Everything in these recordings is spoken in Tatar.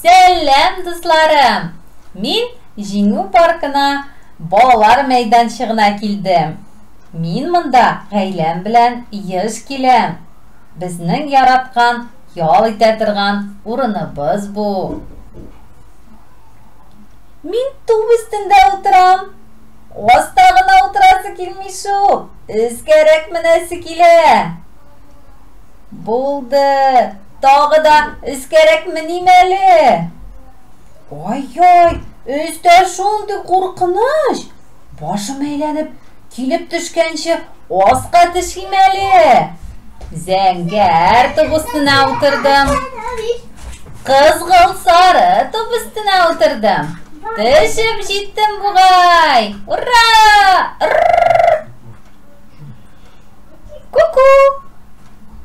Сәлам, дусларым! Мин Җиңү паркына балалар мәйданчыгына килдем. Мин монда гаиләм белән еш киләм. Безнең яраткан, ял итә торган урыныбыз бу. Мин туп өстендә утырам. Аста гына утырасы килми шул, өскәрәк менәсе килә. Булды! Тагы да өскәрәк меним әле. Ай-яй, өстә шундый куркыныч! Башым әйләнеп, килеп төшкәнче аска төшим әле. Зәңгәр туп өстенә утырдым. Кызгылт сары туп өстенә утырдым. Төшеп җиттем бугай! Ура! Ку-ку!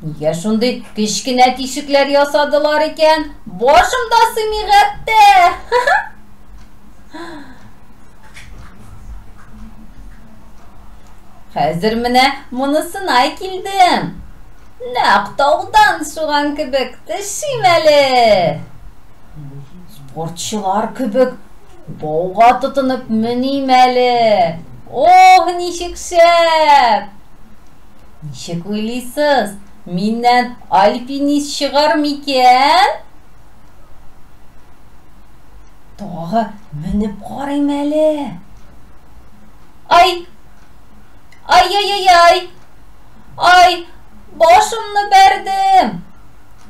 Нигә шундый кечкенә тишекләр ясадылар икән? Башым да сыймый хәтта. Хәзер менә монысына килдем. Нәкъ таудан шуган кебек төшим әле. Спортчылар кебек бауга тотынып меним әле. Ох, ничек шәп! Ничек уйлыйсыз, миннән альпинист чыгар микән? Тагы менеп карыйм әле. Ай! Ай-яй-яй-яй! Ай, башымны бәрдем!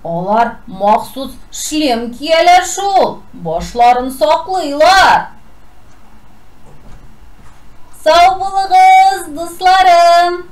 Алар махсус шлем кияләр шул, башларын саклыйлар. Сау булыгыз, дусларым!